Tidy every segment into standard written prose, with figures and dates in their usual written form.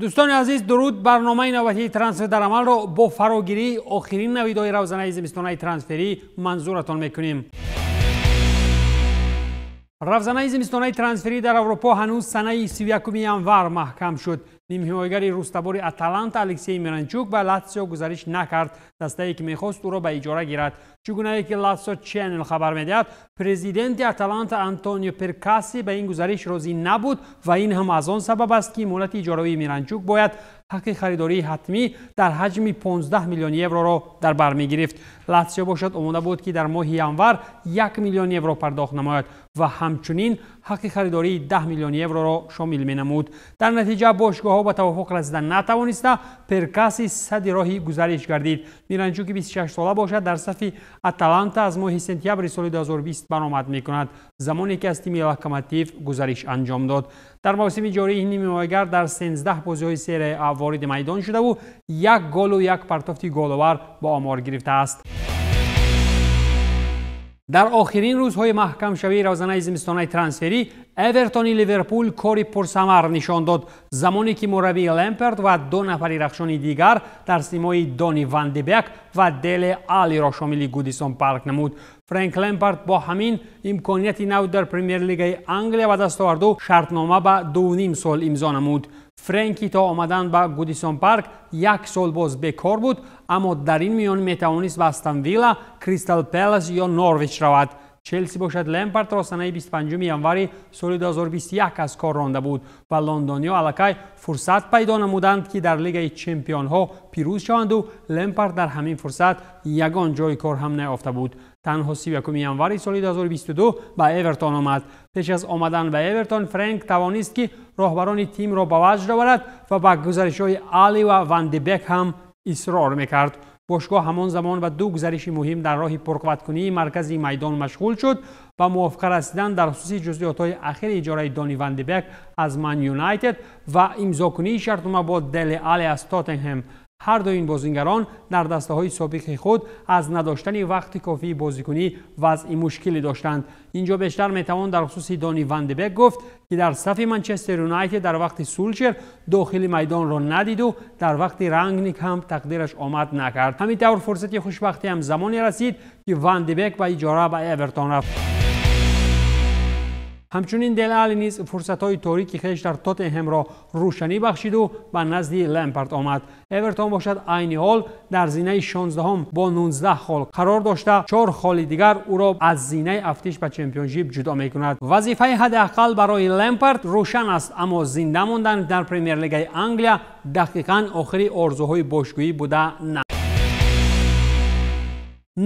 Дӯстони азиз, дуруд. Барномаи навбатии «Трансфер дар амалро» бо фарогирии охирин навидҳои равзанаи зимистонаи трансферӣ манзуратон мекунем. Равзанаи зимистонаи трансферӣ дар Аврупо ҳанӯз санаи 31 январ маҳкам шуд. Нимҳимоягари рустабори «Аталанта» Алексей Миранчук ба «Латсио» гузариш накард, дастае ки мехост ӯро ба иҷора гирад. Чӣ гунае ки «Латсио Ченнел» хабар медиҳад, президенти «Аталанта» Антонио Перкасси ба ин гузариш розӣ набуд ва ин ҳам аз он сабаб аст, ки муҳлати иҷоравии Миранчук бояд ҳаққи харидории ҳатмӣ дар ҳаҷми 15 миллион евроро дар бар мегирифт. «Латсио» бошад, омода буд, ки дар моҳи январ 1 миллион евро пардохт намояд ва ҳамчунин ҳаққи харидории 10 миллион евроро шомил менамуд. Дар натиҷа бошгоҳҳо ба тавофуқ расида натавониста, Перкаси сади роҳи гузариш гардид. Миранчуки 26 сола бошад, дар сафи «Аталанта» аз моҳи сентябри соли 2020 баромад мекунад, замоне ки аз тими «Локомотив» гузариш анҷом дод. Дар мавсими ҷории нимҳимоягар дар 13 бозиҳои Серия А вориди майдон шудаву як голу як партофти головар ба омор гирифтааст. Дар охирин рӯзҳои маҳкамшавии равзанаи зимистонаи трансферӣ «Эвертони» «Ливерпул» кори пурсамар нишон дод, замоне ки мураббии Лемперд ва ду нафари рахшони дигар дар симои Дони Ван де Бек ва Деле Алиро шомили Гудисон Парк намуд. Френк Лемпард бо ҳамин имконияти нав дар Премер-лигаи Англия ба даст оварду шартнома ба 2,5 сол имзо намуд. Френки то омадан ба Гудисон Парк як сол боз бекор буд, аммо дар ин миён метавонист ба «Астон Вилла», «Кристал Пелас» ё «Норвич» равад. «Челси» бошад, Лемпардро санаи 25 январи соли 2021 аз кор ронда буд ва лондониҳо аллакай фурсат пайдо намуданд, ки дар Лигаи чемпионҳо пирӯз шаванду Лемпард дар ҳамин фурсат ягон ҷои кор ҳам наёфта буд. Танҳо 31 январи соли 2022 ба «Эвертон» омад. Пеш аз омадан ба «Эвертон» Френк тавонист, ки роҳбарони тимро ба ваҷд оварад ва ба гузаришҳои Али ва Ван де Бек ҳам исрор мекард. Бошгоҳ ҳамон замон ба ду гузариши муҳим дар роҳи пурқувваткунии маркази майдон машғул шуд ва мувофиқа расидан дар хусуси ҷузъиётҳои ахири иҷораи Дони Ван де Бек аз «Ман Юнайтед» ва имзокунии шартнома бо Дели Али аз «Тоттенҳем». Ҳар ду ин бозингарон дар дастаҳои собиқи худ аз надоштани вақти кофии бозикунӣ вазъи мушкиле доштанд. Инҷо бештар метавон дар хусуси Дони Ван де Бек гуфт, ки дар сафи «Манчестер Юнайтед» дар вақти Сулшер дохили майдонро надиду дар вақти Рангник ҳам тақдираш омад накард. Ҳамин тавр фурсати хушбахтӣ ҳам замоне расид, ки Ван де Бек ба иҷора ба «Эвертон» рафт. Ҳамчунин Дел Али низ фурсатҳои торики хеш дар «Тоттенҳемро» рӯшанӣ бахшиду ба назди Лемпард омад. «Эвертон» бошад, айни ҳол дар зинаи 16-ҳум бо 19 хол қарор дошта, чор холи дигар ӯро аз зинаи афтиш ба Чемпионшип ҷудо мекунад. Вазифаи ҳадди ақал барои Лемпард рӯшан аст, аммо зинда мондан дар Премер-лигаи Англия дақиқан охири орзуҳои бошгӯӣ буда на.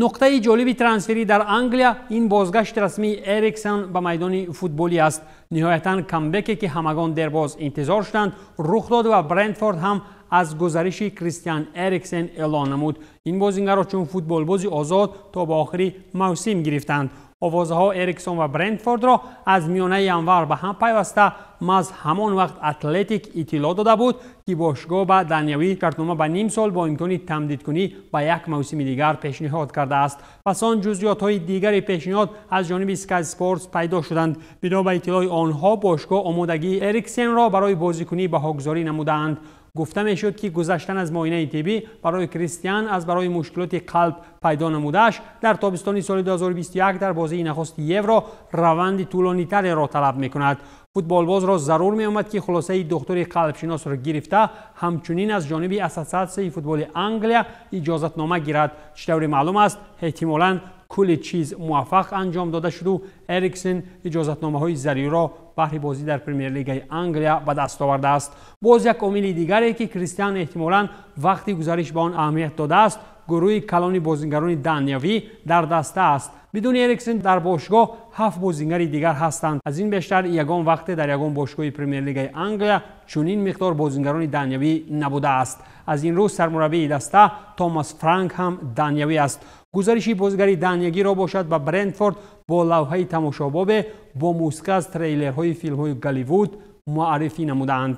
Нуқтаи ҷолиби трансферӣ дар Англия ин бозгашти расмии Эриксон ба майдони футболӣ аст. Ниҳоятан камбеке, ки ҳамагон дербоз интизор шуданд, рух дод ва «Брентфорд» ҳам аз гузариши Кристиан Эриксен эълон намуд. Ин бозингарро чун футболбози озод то ба охири мавсим гирифтанд. Овозаҳо Эриксон ва «Брентфордро» аз миёнаи январ ба ҳам пайваста, маҳз ҳамон вақт «Атлетик» иттилоъ дода буд, ки бошгоҳ ба даниявӣ шартнома ба ним сол бо имкони тамдидкунӣ ба як мавсими дигар пешниҳод кардааст. Пас он ҷузъиётҳои дигари пешниҳод аз ҷониби Sky Sports пайдо шуданд. Бино ба иттилои онҳо, бошгоҳ омодагии Эриксенро барои бозикунӣ баҳогузорӣ намудаанд. Гуфта мешуд, ки гузаштан аз муоинаи тиббӣ барои Кристиан аз барои мушкилоти қалб пайдо намудааш дар тобистони соли 2021 дар бозии нахусти Евро раванди тӯлонитареро талаб мекунад. Футболбозро зарур меомад, ки хулосаи духтури қалбшиносро гирифта, ҳамчунин аз ҷониби Ассотсиатсияи футболи Англия иҷозатнома гирад. Чӣ тавре маълум аст, эҳтимолан кулли чиз муваффақ анҷом дода шуду Эриксен иҷозатномаҳои заруриро баҳри бозӣ дар Премер-лигаи Англия ба даст овардааст. Боз як омили дигаре, ки Кристиан эҳтимолан вақти гузариш ба он аҳамият додааст, гурӯҳи калони бозингарони даниявӣ дар даста аст. Бидуни Эриксен дар бошгоҳ ҳафт бозингари дигар ҳастанд. Аз ин бештар ягон вақте дар ягон бошгоҳи Премер-лигаи Англия чунин миқдор бозингарони даниявӣ набудааст. Аз ин рӯз сармураббии даста Томас Франк ҳам даниявӣ аст. Гузариши бозигари даниягиро бошад ба «Брентфорд» бо лавҳаи тамошобобе бо мусиқа аз трейлерҳои филмҳои Голливуд муаррифӣ намудаанд.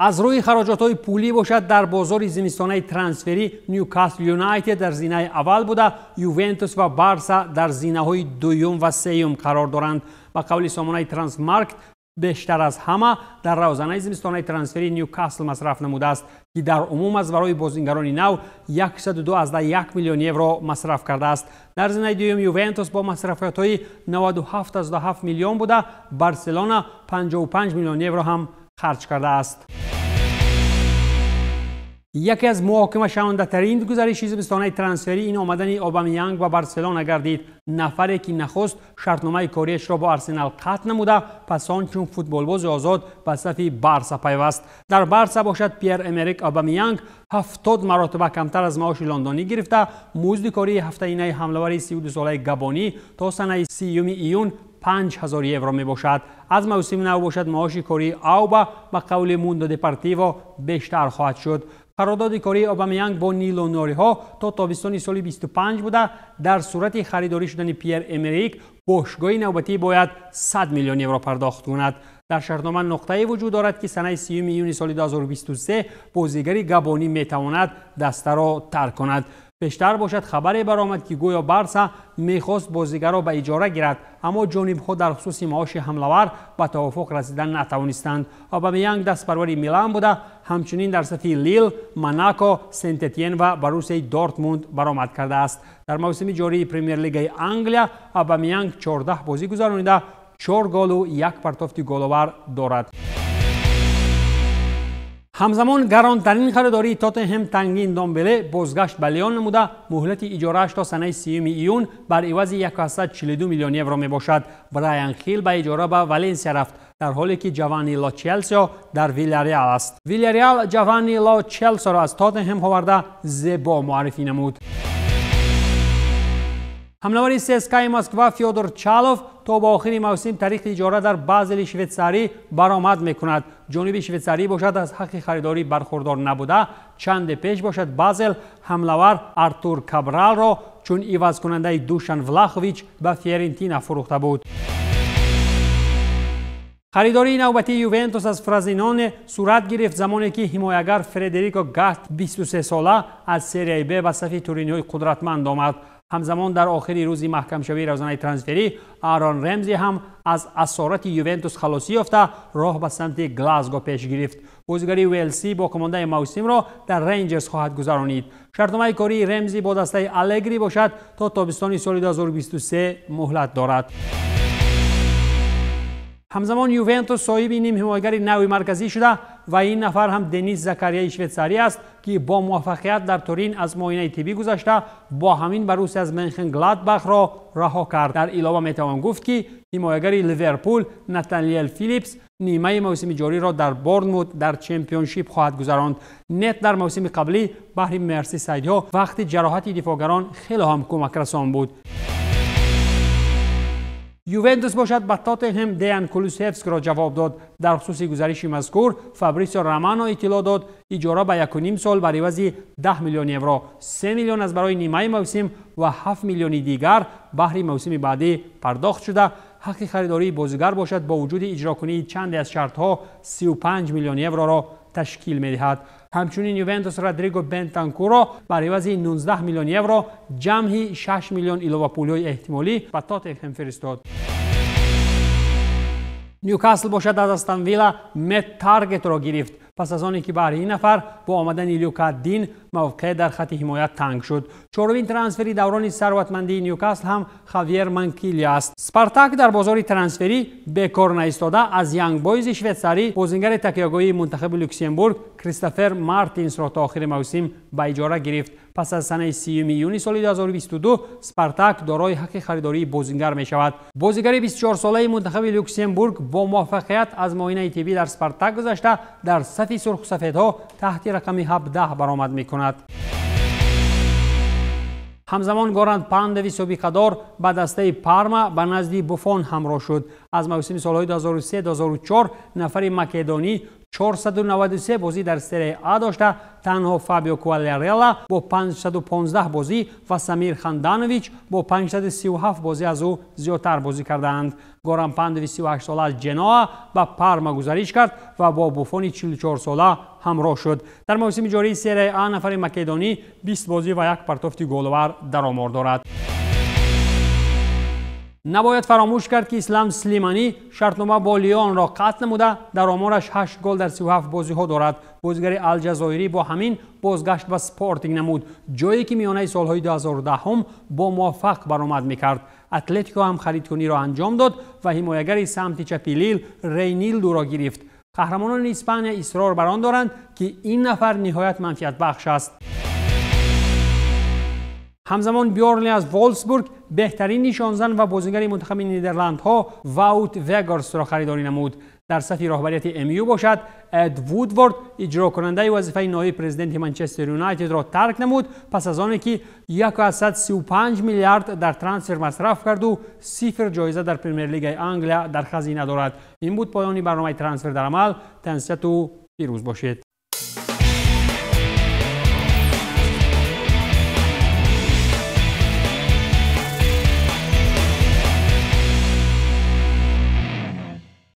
Аз рӯи хароҷотҳои пулӣ бошад, дар бозори зимистонаи трансферӣ «Нюкасл Юнайтед» дар зинаи аввал буда, «Ювентус» ва «Барса» дар зинаҳои дуюм ва сеюм қарор доранд. Ба қавли сомонаи Трансфермаркт, Бештар аз ҳама дар равзанаи зимистонаи трансфери Ньюкасл масраф намудааст, ки дар умум аз барои бозингарони нав 102,1 миллион евро масраф кардааст. Дар зинаи дуюм Ювентус бо масрафиётҳои 97,7 миллион буда, Барселона 55 миллион евро ҳам харҷ кардааст. Яке аз муҳокимашавандатарин гузариши зимистонаи трансферӣ ин омадани Обамеянг ба Барселона гардид. Нафаре ки нахуст шартномаи кориашро бо Арсенал қатъ намуда, пас он чун футболбози озод ба сафи Барса пайваст. Дар Барса бошад Пьер Эмерик Обамеянг 70 маротиба камтар аз маоши лондонӣ гирифта, музди кории ҳафтаинаи ҳамлавари 32-солаи габонӣ то санаи 30 июн 5000 евро мебошад. Аз мавсими нав бошад маоши кории Ауба ба қавли Мундо Депортиво бештар хоҳад шуд. Қарордоди кории Обамеянг бо нилонориҳо то тобистони соли 25 буда, дар сурати харидорӣ шудани Пьер Эмерик бошгоҳи навбатӣ бояд 100 миллион евро пардохт кунад. Дар шартнома нуқтае вуҷуд дорад, ки санаи 30 июни соли 2023 бозигари габонӣ метавонад дастаро тарк кунад. Пештар бошад хабаре баромад, ки гӯё Барса мехост бозигарро ба иҷора гирад, аммо ҷонибҳо дар хусуси маоши ҳамлавар ба тавофуқ расидан натавонистанд. Обамеянг дастпарвари Милан буда, ҳамчунин дар сафи Лил, Монако, Сент-Этьен ва Боруссияи Дортмунд баромад кардааст. Дар мавсими ҷории Премер-лигаи Англия Обамеянг 14 бозӣ гузаронида, 4 голу 1 партофти головар дорад. Ҳамзамон гаронтарин харидории Тоттенҳем Тангин Домбеле бозгашт ба Леон намуда, муҳлати иҷорааш то санаи 30 июн бар ивази 142 миллион евро мебошад. Брайан Хилл ба иҷора ба Валенсия рафт, дар ҳоле ки Ҷованни Ло Челсо дар Вилареал аст. Вилареал Ҷованни Ло Челсоро аз Тоттенҳем оварда зебо муаррифӣ намуд. Ҳамлавари ЦСКАи Москва Фёдор Чалов то ба охири мавсим тариқи иҷора дар Базели швейтсарӣ баромад мекунад. Ҷониби швейтсарӣ бошад аз ҳаққи харидорӣ бархурдор набуда. Чанде пеш бошад Базел ҳамлавар Артур Кабралро чун ивазкунандаи Душан Влахович ба Фиорентина фурӯхта буд. Харидории навбатии Ювентус аз Фразиноне сурат гирифт, замоне ки ҳимоягар Фредерико Гат 23-сола аз серияи Б ба сафи туриниҳои қудратманд омад. Ҳамзамон дар охири рӯзи маҳкамшавии равзанаи трансферӣ Аарон Ремзи ҳам аз асорати Ювентус халосӣ ёфта, роҳ ба самти Глазго пеш гирифт. Бозигари Уелсӣ бо командаи мавсимро дар Рейнҷерс хоҳад гузаронид. Шартномаи кории Ремзи бо дастаи Алегри бошад то тобистони соли 2023 муҳлат дорад. Ҳамзамон Ювентус соҳиби нимҳимоягари нави марказӣ шуда ва ин нафар ҳам Денис Закарияи швейтсарӣ аст, ки бо муваффақият дар Турин аз муоинаи тиббӣ гузашта, бо ҳамин Боруссия аз Менхен-Гладбахро раҳо кард. Дар илова метавон гуфт, ки ҳимоягари Ливерпул Натаниел Филипс нимаи мавсими ҷориро дар Борнмут дар чемпионшип хоҳад гузаронд. Нет дар мавсими қаблӣ баҳри мерсисайдҳо вақти ҷароҳати дифоъгарон хеле ҳам кӯмакрасон буд. Ювентус бошад ба Тоттенҳем Деян Кулусевскиро ҷавоб дод. Дар хусуси гузариши мазкур Фабрисио Романо иттилоъ дод, иҷора ба 1,5 сол бар ивази 10 миллион евро, 3 миллион аз барои нимаи мавсим ва 7 миллиони дигар баҳри мавсими баъдӣ пардохт шуда, ҳаққи харидории бозигар бошад бо вуҷуди иҷрокунии чанде аз шартҳо 35 миллион евроро ташкил медиҳад. Ҳамчунин Ювентус Родриго Бентанкуро бар ивази 19 миллион евро ҷамъи 6 миллион иловапулиҳои эҳтимолӣ ба Тоттенҳем фиристод. Ньюкасл бошад аз Астон Вилла Мэтт Таргетро гирифт. Пас аз оне ки баҳри ин нафар бо омадани Люка Дин мавқеъ дар хати ҳимоят танг шуд. Чорумин трансфери даврони сарватмандии Ньюкасл ҳам Хавьер Манкилия аст. Спартак дар бозори трансферӣ бекор наистода аз Янг Бойзи швейтсарӣ бозингари такягоҳии мунтахаби Люксембург Кристофер Мартинсро то охири мавсим ба иҷора гирифт. Пас аз санаи 30 июни соли 2022 Спартак дорои ҳаққи харидории бозингар мешавад. Бозигари 24-солаи мунтахаби Люксембург бо муваффақият аз муоинаи тиббӣ дар Спартак гузашта, дар сафи сурхусафедҳо таҳти рақами 17 баромад мекунад. Ҳамзамон Горан Пандеви собиқадор ба дастаи Парма ба назди Буфон ҳамроҳ шуд. Аз мавсими солҳои 2003-2004 нафари македонӣ 493 бозӣ дар серияи А дошта, танҳо Фабио Куалярелла бо 515 бозӣ ва Самир Ханданович бо 537 бозӣ аз ӯ зиёдтар бозӣ кардаанд. Горан Пандеви 38-сола аз Ҷеноа ба Парма гузариш кард ва бо Буфони 44-сола ҳамроҳ шуд. Дар мавсими ҷории серияи А нафари македонӣ 20 бозӣ ва як партофти головар дар омор дорад. Набояд фаромӯш кард, ки Ислам Слиманӣ шартнома бо Лионро қатъ намуда, дар омораш 8 гол дар 37 бозиҳо дорад. Бозигари алҷазоирӣ бо ҳамин бозгашт ба Спортинг намуд, ҷое ки миёнаи солҳои 2010 бо муваффақ баромад мекард. Атлетико ҳам харидкуниро анҷом дод ва ҳимоягари самти чапи Лил Рейнилдуро гирифт. Қаҳрамонони Испания исрор бар он доранд, ки ин нафар ниҳоят манфиатбахш аст. Ҳамзамон Бёрнли аз Волфсбург беҳтарин нишонзан ва бозигари мунтахаби Нидерландҳо Ваут Вегорстро харидорӣ намуд. Дар сафи роҳбарияти МЮ бошад, Эд Вудворд иҷрокунандаи вазифаи ноиби президенти Манчестер Юнайтедро тарк намуд, пас аз оне ки 1,35 миллиард дар трансфер масраф карду 0 ҷоиза дар Премер-лигаи Англия дар хазина дорад. Ин буд поёни барномаи «Трансфер дар амал». Тансиҳату пирӯз бошед.